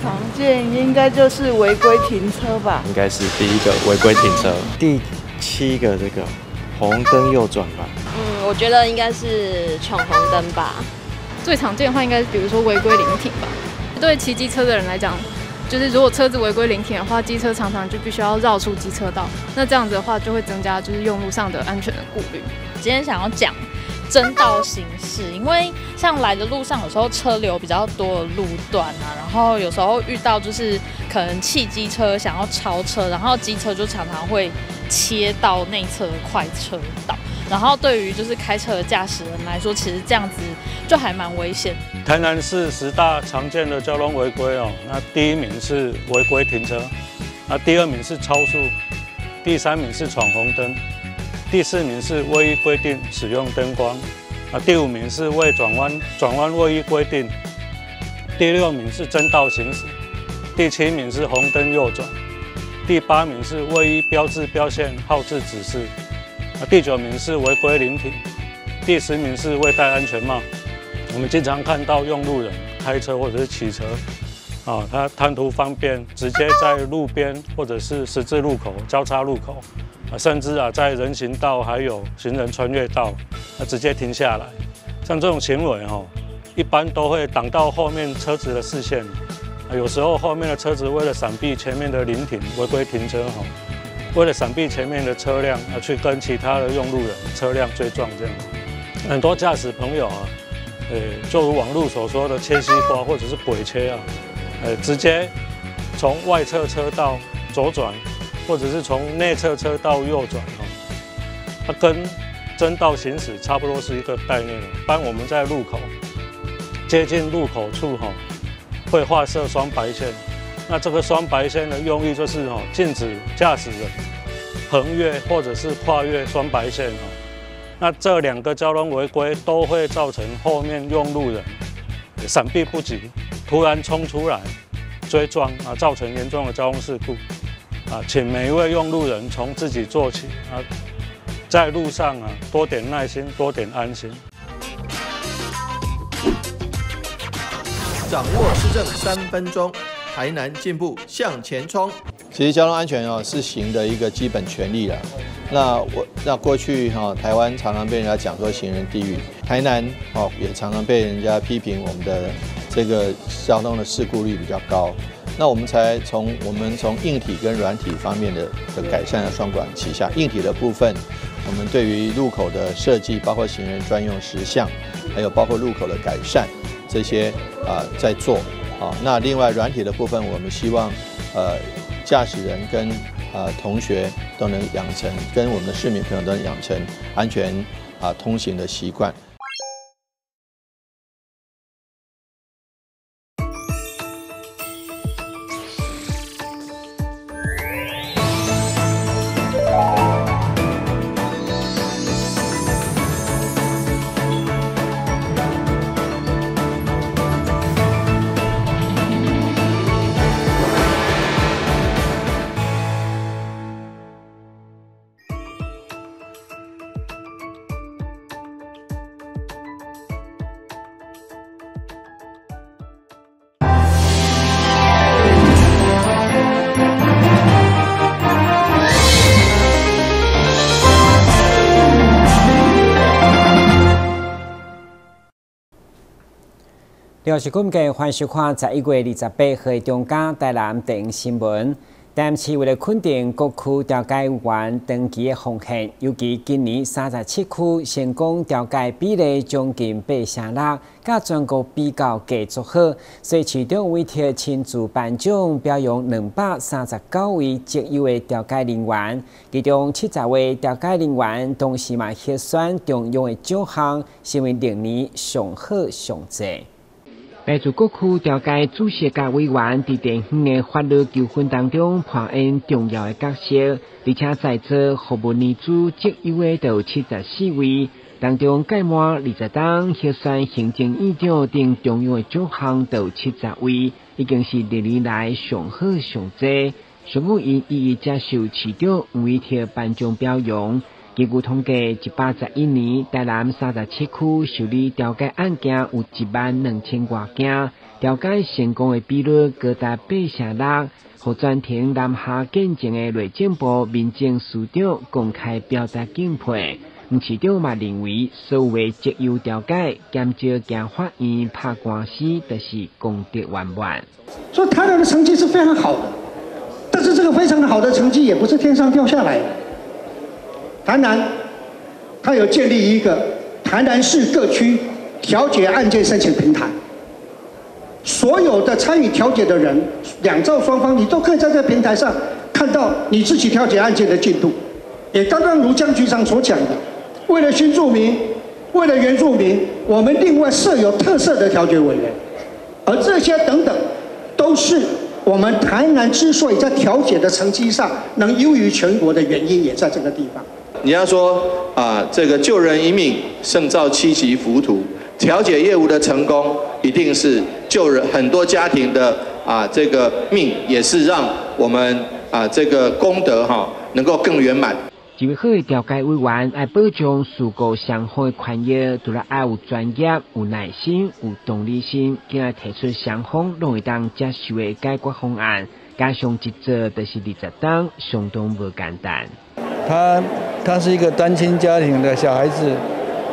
常見應該就是違規停車吧？應該是第一個違規停車，第七個這個紅燈右轉吧。我覺得應該是闖紅燈吧。最常見的話，應該是比如說違規臨停吧。對騎機車的人來講，就是如果車子違規臨停的話，機車常常就必須要繞出機車道，那這樣子的話就會增加就是用路上的安全的顧慮。今天想要講爭道行駛，因為像來的路上有時候車流比較多的路段啊，然後有時候遇到就是可能汽機車想要超車，然後機車就常常會切到內側的快車道，然後對於就是開車的駕駛人來說，其實這樣子就還蠻危險。台南市10大常見的交通違規哦，那第一名是違規停車，那第二名是超速，第三名是闖紅燈。第四名是未依規定使用燈光，啊，第五名是未轉彎，轉彎未依規定，第六名是爭道行駛，第七名是紅燈右轉，第八名是未依標誌標線號誌指示，啊，第九名是違規臨停，第10名是未戴安全帽。我們經常看到用路人開車或者是騎車，啊，他貪圖方便，直接在路邊或者是十字路口、交叉路口。甚至啊，在人行道還有行人穿越道，直接停下來，像這種行為哦，一般都會擋到後面車子的視線。有時候後面的車子為了閃避前面的臨停違規停車哈，為了閃避前面的車輛啊，去跟其他的用路人車輛追撞這樣。很多駕駛朋友啊，就如網路所說的切西瓜或者是鬼切啊，直接從外側車道左轉。或者是從內側車道右轉哦，它跟爭道行駛差不多是一個概念。當我們在路口接近路口處哈，會畫設雙白線。那這個雙白線的用意就是哈，禁止駕駛人橫越或者是跨越雙白線哦。那這兩個交通違規都會造成後面用路人閃避不及，突然衝出來追撞啊，造成嚴重的交通事故。啊，請每一位用路人從自己做起啊，在路上啊多點耐心，多點安心。掌握市政3分鐘，台南進步向前衝。其實交通安全哦是行的一個基本權利啦。那過去哈台灣常常被人家講說行人地獄，台南哦也常常被人家批評我們的這個交通的事故率比較高。那我們才從硬體跟軟體方面的改善的雙管齊下。硬體的部分，我們對於路口的設計，包括行人專用石像，還有包括路口的改善，這些在做啊。那另外軟體的部分，我們希望駕駛人跟同學都能養成，跟我們的市民朋友都能養成安全通行的習慣。六是今日欢迎收看11月28号的中嘉台南电影新闻。台南市为了肯定各区调解员长期的奉献，尤其今年37区成功调解比例将近8成6，佮全国比较继续好，所以市长委托亲自颁奖，表扬239位绩优的调解人员，其中70位调解人员同时嘛核选重要的奖项，成为历年上好上济。来自各区调解主席佮委员伫地方的法律纠纷当中扮演重要的角色，而且在座服务年资绩优的就有74位，当中届满20冬核选行政院长等重要的奖项就有70位，已经是历年来上好上济。上午因一一接受市长委托颁奖表扬。根据统计，111年台南37区受理调解案件有1万2千外件，調解成功的比率高達8成6，予專程南下見證的內政部民政司長公開表達敬佩。吳市長嘛認為，所有的擇優調解，減少行法院拍官司，就是功德圓滿。所以台南的成績是非常好的，但是這個非常好的成績也不是天上掉下來的。台南，它有建立一個台南市各區調解案件申請平台。所有的參與調解的人，兩造雙方，你都可以在這個平台上看到你自己調解案件的進度。也剛剛如江局長所講的，為了新住民，為了原住民，我們另外設有特色的調解委員，而這些等等，都是我們台南之所以在調解的成績上能優於全國的原因，也在這個地方。你要說啊，這個救人一命勝造七級浮屠，調解業務的成功，一定是救人很多家庭的啊這個命，也是讓我們啊這個功德哈能夠更圓滿。一位好的調解委員愛保障事故雙方的權益，除了愛有專業、有耐心、有同理心，進來提出雙方攏會當接受的解決方案，加上一做就是20冬，相當無簡單。他是一個單親家庭的小孩子，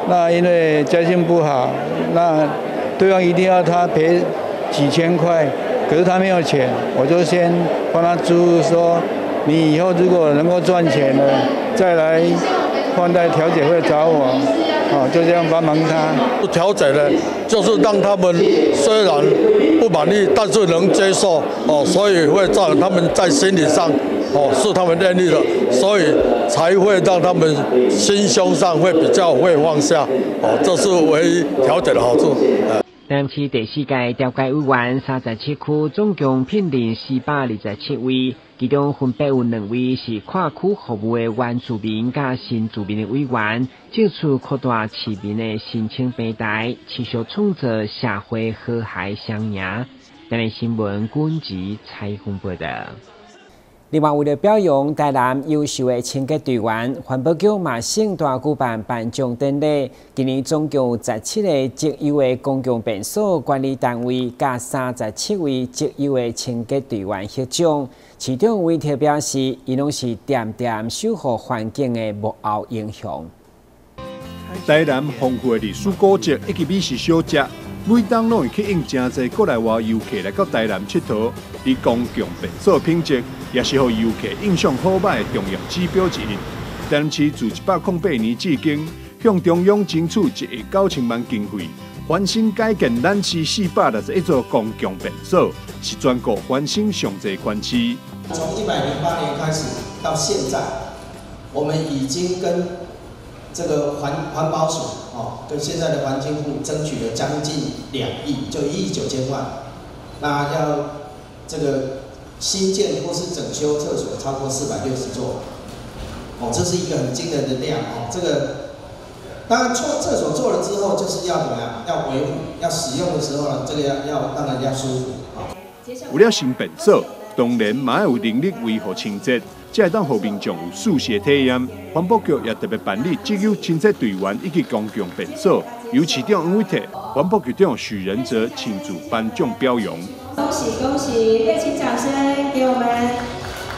那因為家境不好，那對方一定要他賠幾千塊，可是他沒有錢，我就先幫他租，說你以後如果能夠賺錢了，再來放貸調解會找我，哦，就這樣幫忙他。調解呢，就是讓他們雖然不滿意，但是能接受，哦，所以會造成他們在心理上，哦，是他們願意的，所以才會讓他們心胸上會比較會放下，哦，這是唯一調解的好處。台南市第四屆調解委員37區總共聘任427位，其中分別有兩位是跨區服務的原住民佮新住民的委員，借此擴大市民的申請平台，持續創造社會和諧雙贏。台南新聞軍籍採訪報道。另外，為了表揚台南優秀的清潔隊員，環保局嘛盛大舉辦頒獎典禮。今年總共有17個績優的公共便所管理單位，佮37位績優的清潔隊員獲獎。市長委託表示，𪜶攏是恬恬守護環境的幕後英雄。台南豐富的歷史古蹟以及美食小食，每冬攏會吸引誠濟國內外遊客來到台南𨑨迌。而公共便所品質，也是予遊客印象好䆀的重要指標之一。台南市自108年至今，向中央爭取1億9千萬經費，翻新改建咱市461座公共便所，是全國翻新上濟縣市。從108年開始到現在，我們已經跟這個環保署哦，跟現在的環境部爭取了將近2億，就1億9千萬。那要這個新建或是整修廁所超過460座，哦，這是一個很驚人的量哦。這個當然廁所做了之後，就是要怎麼樣？要維護，要使用的時候呢，這個要當然要舒服啊。有了新便所，當然嘛愛有能力維護清潔，才會當予民眾有舒適的體驗。環保局也特別辦理績優清潔隊員以及公共便所，由市長黃偉哲、環保局長許仁哲親自頒獎表揚。恭喜恭喜！熱情掌聲給我們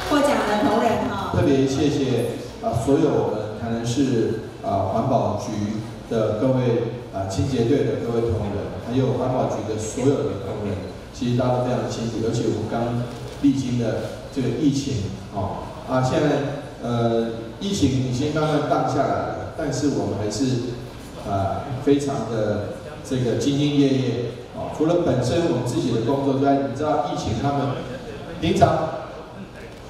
獲獎的同仁哈。特別謝謝啊，所有我們台南市啊環保局的各位啊清潔隊的各位同仁，還有環保局的所有的同仁，其實大家都非常辛苦，尤其我們剛歷經的這個疫情哦啊，現在疫情已經慢慢淡下來了，但是我們還是啊非常的這個兢兢業業。哦，除了本身我們自己的工作之外，你知道疫情他們平常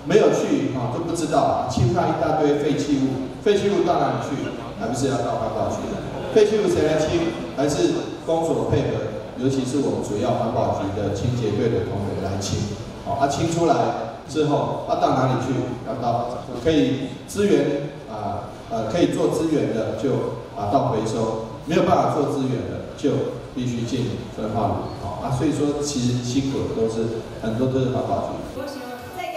沒有去啊都不知道，清怕一大堆廢棄物，廢棄物到哪裡去？還不是要到環保局的？廢棄物誰來清？還是公所配合，尤其是我們主要環保局的清潔隊的同仁來清。好，啊清出來之後，啊到哪裡去？要到可以資源啊可以做資源的就啊到回收，沒有辦法做資源的就必須進焚化爐。好啊，所以說其實辛苦的都是很多都是環保局。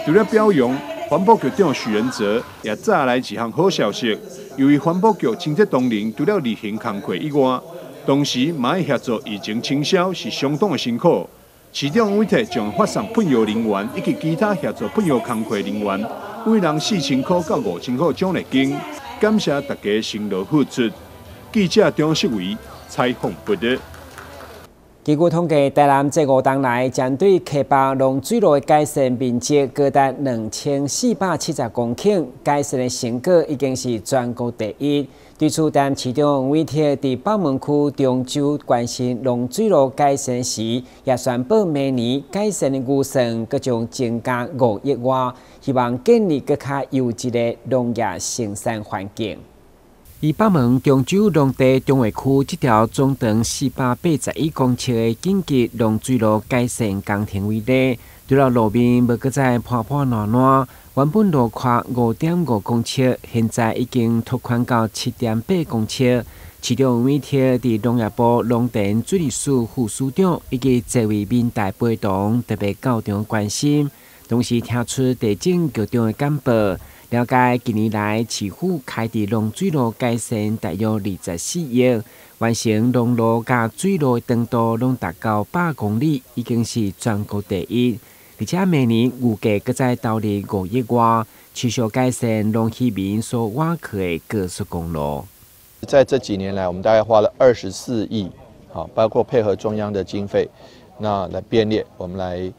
除了表揚，環保局長許仁哲也帶來一項好消息。由於環保局清潔同仁除了例行工課以外，同時嘛愛協助疫情清消，是相當的辛苦。市長委託將發送噴藥人員以及其他協助噴藥工課人員，每人4000箍到5000箍獎勵金，感謝大家辛勞付出。記者張世偉採訪報導。根據統計，台南這5冬來，針對溪北農水路的改善面積高達2470公頃，改善的成果已經是全國第一。對此，台南市長委託佇北門區中洲關心農水路改善時，也宣布明年改善的預算閣將增加5億外，希望建立閣較優質的農業生產環境。以北門中洲農地重劃區這條總長481公尺的緊急農水路改善工程為例，除了路面無閣再破破爛爛，原本路寬5.5公尺，現在已經拓寬到7.8公尺。市長委託佇農業部農田水利署副署長以及這位民代陪同特別到場關心，同時聽取地政局長的簡報。了解近年來市府開佇農水路改善大約24億，完成農路佮水路的長度攏達到100公里，已經是全國第一。而且明年預計閣再投入5億外，持續改善農漁民所倚靠的高速公路。在這幾年來，我們大概花了24億，好，包括配合中央的經費，那來編列，我們來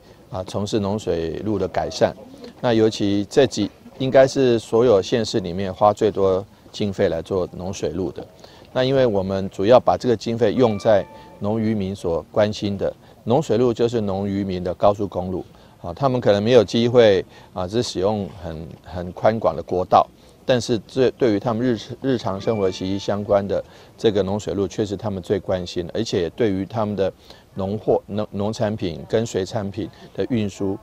從事農水路的改善。那尤其這幾應該是所有縣市裡面花最多經費來做農水路的。那因為我們主要把這個經費用在農漁民所關心的農水路，就是農漁民的高速公路啊，他們可能沒有機會啊，只使用很寬廣的國道，但是這對於他們日常生活息息相關的這個農水路，卻是他們最關心的，而且對於他們的農貨、農產品跟水產品的運輸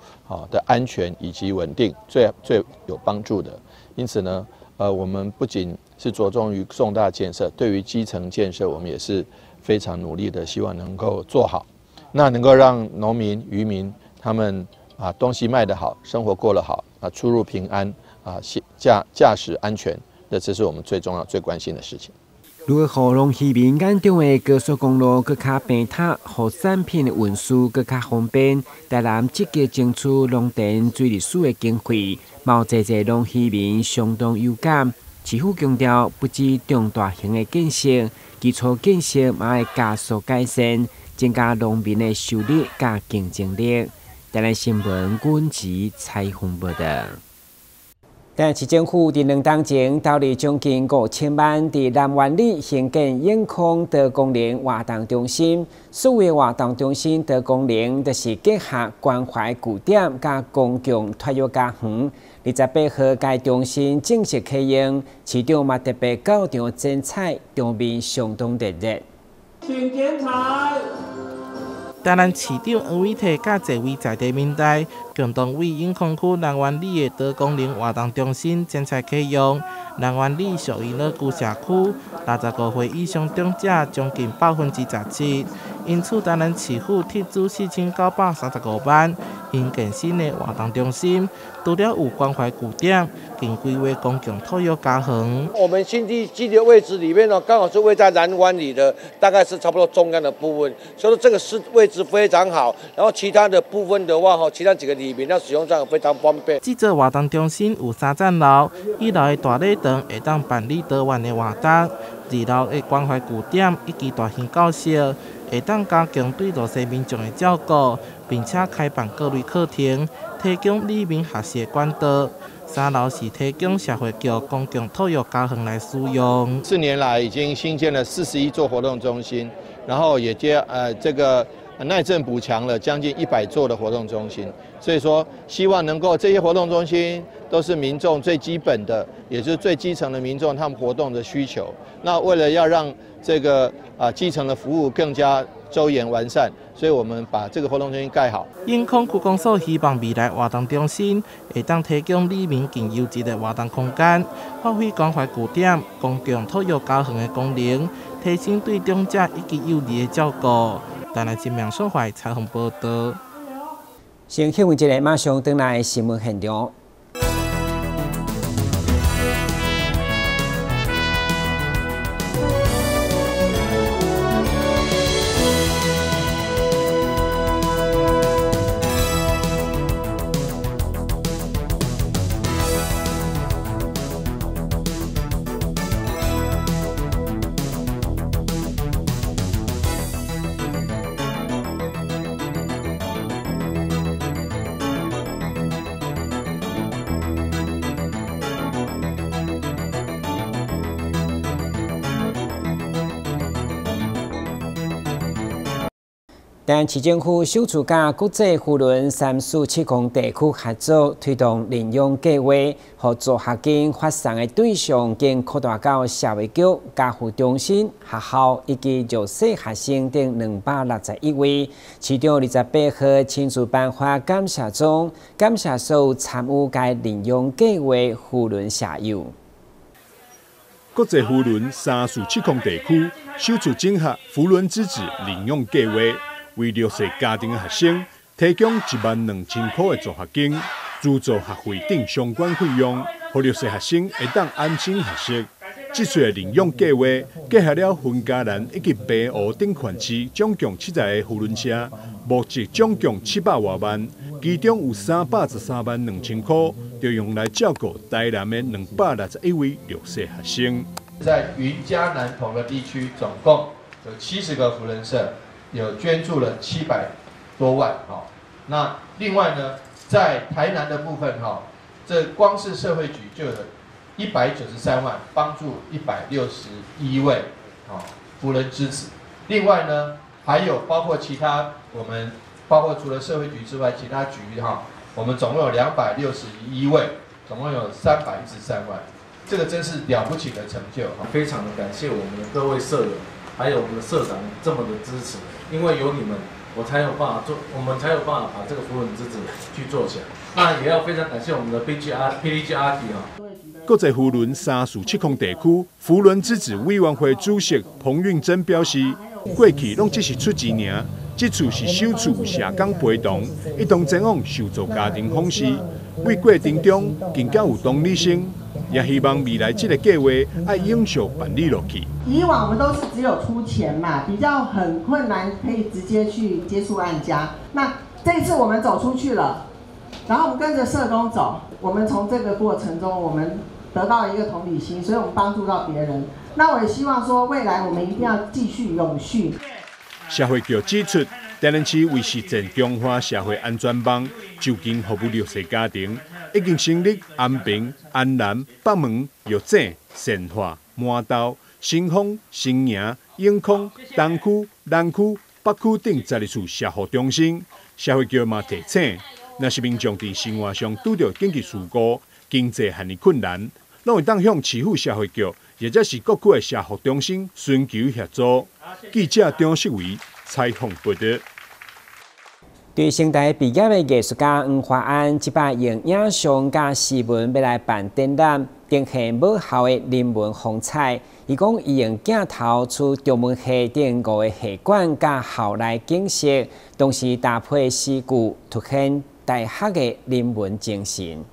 的安全以及穩定最最有幫助的。因此呢，我們不僅是着重於重大建設，對於基層建設，我們也是非常努力的，希望能夠做好，那能夠讓農民、漁民他們東西賣得好，生活過得好，出入平安，駕駛安全，那這是我們最重要、最關心的事情。如何予農漁民眼中的高速公路閣較平坦，予產品的運輸閣較方便？台南積極爭取農田水利署的經費，嘛有濟濟農漁民相當有感。市府強調，不止重大型的建設，基礎建設嘛會加速改善，增加農民的收入佮競爭力。台南新聞阮子採訪報導。台南市政府佇2冬前投入將近5000萬，佇南灣里興建永康多功能活動中心。所謂活動中心多功能，就是結合關懷據點佮公共托育家園。28號，該中心正式啟用，市長嘛特別到場剪彩，場面相當熱烈。請剪彩。台南市長黃偉哲佮濟位在地民代，共同為永康區南灣里的多功能活動中心剪彩啟用。南灣里屬於老舊社區，65歲以上長者將近17%，因此台南市府斥資4935萬，興建新的活動中心。除了有關懷據點，更規劃公共托育家園。我們新地基的位置裡面呢，剛好是位在南灣里的，大概是差不多中央的部分，所以說這個是位置非常好。然後其他的部分的話，其他幾個里面，那使用上非常方便。這座活動中心有三層樓，一樓的大禮堂會當辦理多元的活動，二樓的關懷據點以及大型教室，會當加強對弱勢民眾的照顧，並且開辦各類課程，提供里民學習的管道。三樓是提供社會局公共托育家園來使用。4年來已經新建了41座活動中心，然後也接這個耐震補強了將近100座的活動中心。所以說，希望能夠這些活動中心都是民眾最基本的，也是最基層的民眾他們活動的需求。那為了要讓這個基層的服務更加周延完善，所以我們把這個活動中心蓋好。永康區公所希望未來活動中心會當提供里民更優質的活動空間，發揮關懷據點、公共托育家園的功能，提升對長者以及幼兒的照顧。台南新聞所懷採訪報導。先休一下，馬上轉來新聞現場。台南市政府首次佮國際扶輪3、4、7空地區合作，推動認養計劃，予助學金發送的對象經擴大到社會局、家扶中心、學校以及弱勢學生等261位。市長28號親自頒發感謝狀，感謝所有參與該認養計劃扶輪社友。國際扶輪3、4、7空地區首次整合扶輪之子領養計劃。為弱勢家庭的學生提供1萬2千塊的助學金，資助學費等相關費用，予弱勢學生會當安心學習。這次的認養計劃結合了雲嘉南以及平湖等縣市總共70個扶輪社，募集總共700外萬，其中有313萬2千塊，就用來照顧台南的261位弱勢學生。在雲嘉南同個地區，總共有70個扶輪社。有捐助了700多萬，哈。那另外呢，在台南的部分，哈，這光是社會局就有193萬，幫助161位，啊，扶輪之子。另外呢，還有包括其他我們，包括除了社會局之外，其他局哈，我們總共有261位，總共有313萬，這個真是了不起的成就。非常的感謝我們的各位社友，還有我們的社長這麼的支持，因為有你們，我才有辦法做，我們才有辦法把這個扶輪之子去做起來。那也要非常感謝我們的 BGR PDG 阿迪啊。國際扶輪3、4、7空地區扶輪之子委員會主席彭運珍表示，過去攏只是出錢爾，這次是首次有社工陪同，一同前往受助家庭訪視，對過程中更加有同理心。也希望未來這個計劃愛永續辦理落去。以往我們都是只有出錢嘛，比較很困難，可以直接去接觸案家。那這次我們走出去了，然後我們跟着社工走，我們從這個過程中，我們得到一個同理心，所以我們幫助到別人。那我也希望說，未來我們一定要繼續永續。社會局指出，台南市為實踐強化社會安全網，就近服務弱勢家庭，已經成立安平、安南、北門、玉井、善化、滿豆、新豐、新營、永康、東區、南區、北區等12處社福中心。社會局嘛提醒，若是民眾佇生活上拄著緊急事故、經濟陷入困難，攏會當向市府社會局，或者是各區的社福中心尋求協助。記者張世維採訪報導。佇成大畢業的藝術家黃華安，這擺用影像佮詩文欲來辦展覽，呈現母校的人文風采。伊講，伊用鏡頭取中文系等五個系館佮校內景色，同時搭配詩句，凸顯大學的人文精神。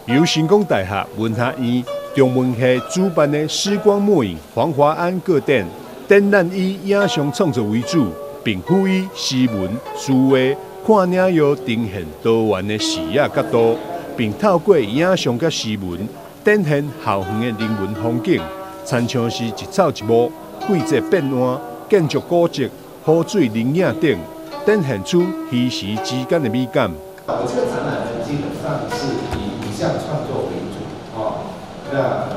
由成功大學文學院中文系主辦的“詩光墨影黃華安個展”，展覽以影像創作為主，並輔以詩文、書畫、看影像呈現多元的視野角度，並透過影像佮詩文展現校園的人文風景，親像是一草一木、季節變換、建築古蹟、湖水人影等，展現出虛實之間的美感。我這個展覽呢，基本上是以影像創作為主，哦，那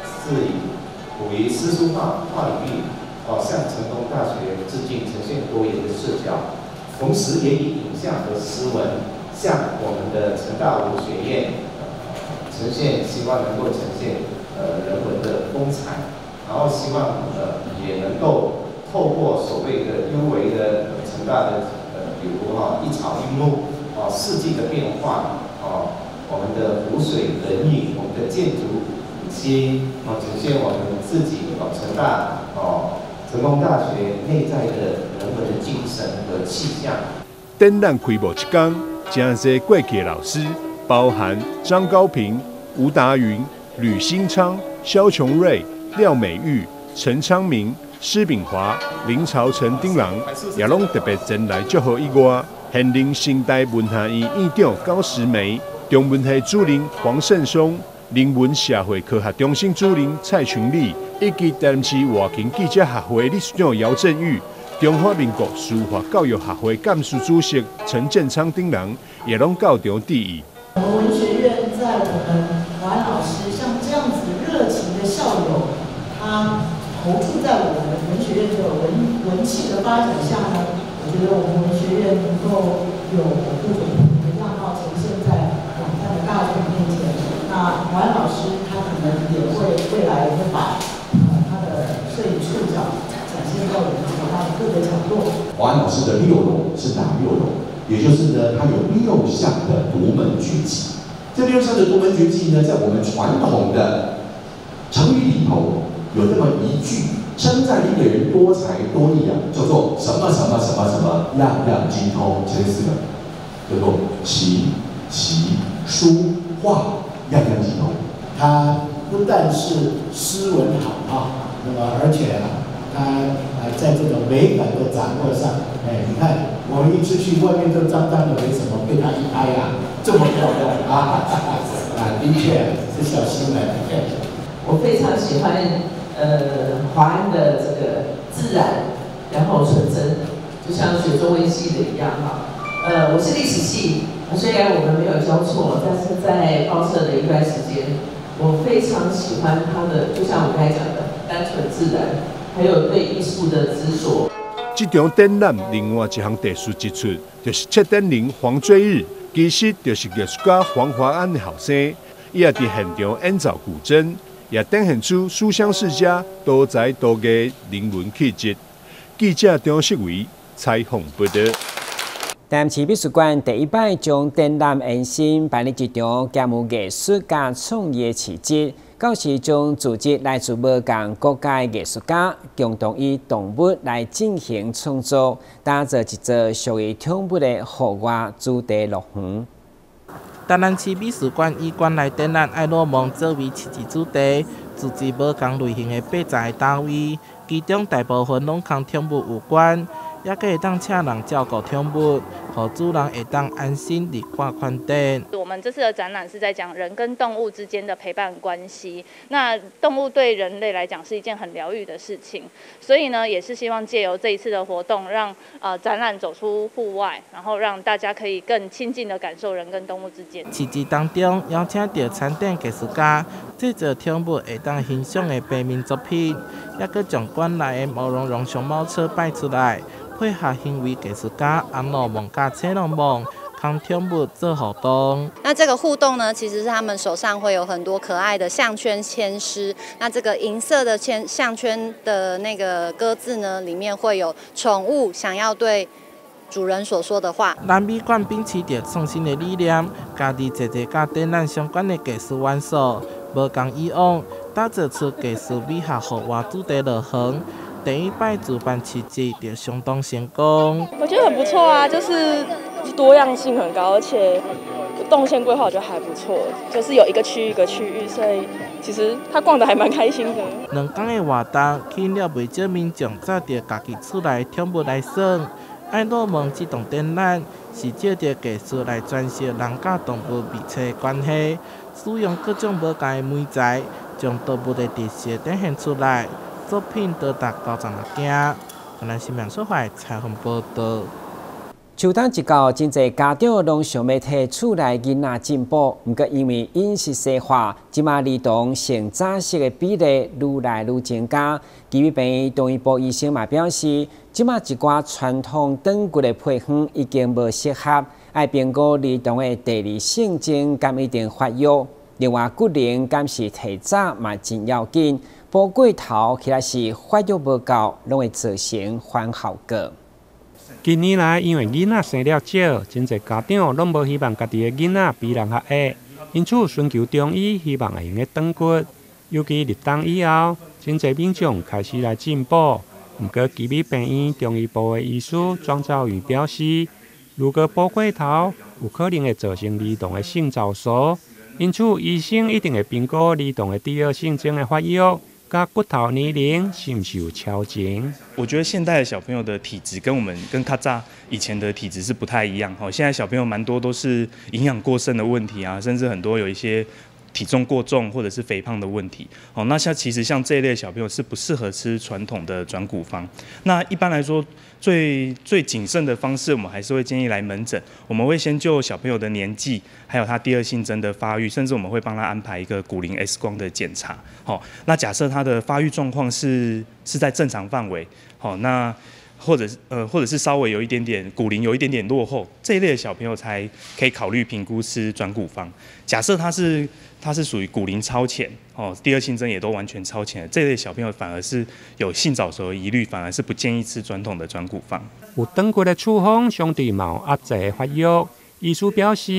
是以屬於詩書畫畫領域，哦，向成功大學致敬，呈現多元的視角，同時也以影像和詩文向我們的成大文學院呈現，希望能夠呈現人文的風采，然後希望也能夠透過所謂的幽微的成大的比如哈一草一木。哦，四季的變化，哦，我們的湖水人影，我們的建築，以及哦，呈現我們自己哦，成大哦，成功大學內在的人文的精神和氣象。展覽開幕一天，誠濟過去的老師，包含張高平、吳達雲、呂新昌、蕭瓊瑞、廖美玉、陳昌明、施炳華、林朝成等人，也攏特別前來祝賀以外，現任成大文學院院長高時梅、中文系主任黃勝松、人文社會科學中心主任蔡群麗，以及台南市外勤記者協會理事長姚振宇、中華民國司法教育學會幹事主席陳建昌等人，也攏到場致意。我們文學院在我們華安老師像這樣子熱情的校友，他投注在我們文學院這個文系的發展下呢，我我觉得我们文学院能够有各种不同的样貌呈现在广泛的大众面前。那华安老师他可能也会未来会把他的摄影触角展现在我们台湾各个角落。华安老师的六楼是哪六楼？也就是呢，他有六项的独门绝技。这六项的独门绝技呢，在我们传统的成语里头有这么一句，称赞一个人多才多艺啊，叫做什么什么什么什么，样样精通。前面四个叫做琴、棋、书、画，样样精通。他不但是诗文好啊，那么而且啊，他在这种美感的掌握上，哎，你看我们一出去，外面都脏脏的，没什么，被他一拍啊，这么漂亮啊！啊，的确是小心了。我非常喜欢华安的这个自然，然后纯真，就像学中文系的一样哈。我是历史系，虽然我们没有交错，但是在报社的一段时间，我非常喜欢他的，就像我刚才讲的，单纯自然，还有对艺术的执着。这场展览另外一项特殊之处，就是策展人黄追日，其实就是艺术家黄华安的后生，伊也佇现场演奏古筝，也展现出书香世家多才多艺人文气质。记者张世维采访报道。台南市美术馆第一摆将展览延伸，办理一场兼具艺术佮创意的市集，到时将组织来自无仝国家的艺术家，共同以动物来进行创作，打造一座属于宠物的户外主题乐园。台南市美术馆以馆内展览爱洛梦作为市集主题，组织无仝类型的80个单位，其中大部分拢佇宠物有关。也阁会当请人照顾宠物，予主人会当安心伫看看展。我们这次的展览是在讲人跟动物之间的陪伴关系。那动物对人类来讲是一件很疗愈的事情，所以呢，也是希望借由这一次的活动，让展览走出户外，然后让大家可以更亲近的感受人跟动物之间。市集当中邀请到餐展艺术家制作宠物会当欣赏的平面作品，也阁将馆内的毛茸茸熊猫车摆出来。配合行为艺术家安乐梦佮车龙梦，佇宠物做互动。那这个互动呢，其实是他们手上会有很多可爱的项圈牵丝。那这个银色的牵项圈的那个鸽子呢，里面会有宠物想要对主人所说的话。南美馆秉持著创新的理念，家己济济佮展览相关的艺术元素，无仝以往，打造出艺术美学户外主题乐园。第一摆主办市集就相当成功。我觉得很不错啊，就是多样性很高，而且动线规划我觉得还不错，就是有一个区域一个区域，所以其实他逛得还蛮开心的。2天的活动吸引了袂少民众扎著家己厝内宠物来耍。爱洛梦这栋展览是借著艺术来诠释人佮动物密切的关系，使用各种无仝的媒材，将动物的特色展现出来。作品多达96件。台南新闻所采访报道。秋冬一到，真济家长拢想欲替厝内囡仔进补，毋过因为饮食西化，这马儿童性早熟的比例愈来愈增加。奇美病院中医部医生嘛表示，这马一寡传统长骨的配方已经无适合，爱评估儿童的第二性征敢一定发育。另外，骨龄敢是提早嘛真要紧，补过头起来是发育无够，拢会造成反效果。近年来，因为囡仔生了少，真济家长拢无希望家己的囡仔比人较矮，因此寻求中医，希望会用得长骨。尤其立冬以后，真济民众开始来进补。毋过，奇美病院中医部的医师庄兆宇表示，如果补过头，有可能会造成儿童的性早熟。因此，医生一定会评估儿童的第二性征的发育，佮骨头年龄是毋是有超前。我觉得现代的小朋友的体质跟我们跟较早以前的体质是不太一样哈。现在小朋友蛮多都是营养过剩的问题啊，甚至很多有一些体重过重或者是肥胖的问题。哦，那像其实像这一类小朋友是不适合吃传统的转骨方。那一般来说，最最谨慎的方式，我们还是会建议来门诊。我们会先就小朋友的年纪，还有他第二性征的发育，甚至我们会帮他安排一个骨龄 X 光的检查。好，那假设他的发育状况是在正常范围，好，那或者是稍微有一點點骨齡有一點點落後這一類的小朋友才可以考慮評估吃轉骨方。假設他是屬於骨齡超前哦，第二性徵也都完全超前的這類小朋友，反而是有性早熟的疑慮，反而是不建議吃傳統的轉骨方。有轉骨的處方相對嘛有壓制發育。醫師表示，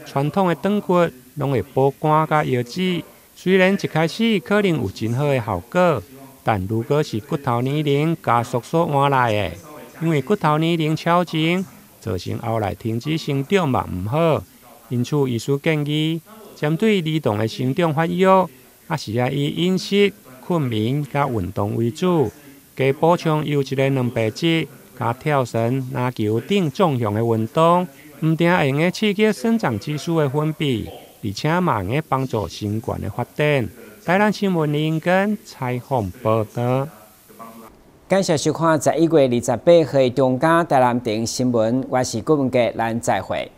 傳統的轉骨攏會補肝佮腰子，雖然一開始可能有真好的效果，但如果是骨頭年齡加速所換來的，因為骨頭年齡超前，造成後來停止成長嘛毋好。因此，醫師建議，針對兒童的成長發育，還是愛以飲食、睏眠佮運動為主，加補充優質的蛋白質，佮跳繩、籃球等縱向的運動，毋但會用得刺激生長激素的分泌，而且嘛會用幫助身懸的發展。台南新聞林根採訪報導。感謝收看11月28號中間台南電新聞，我是郭文傑，咱再會。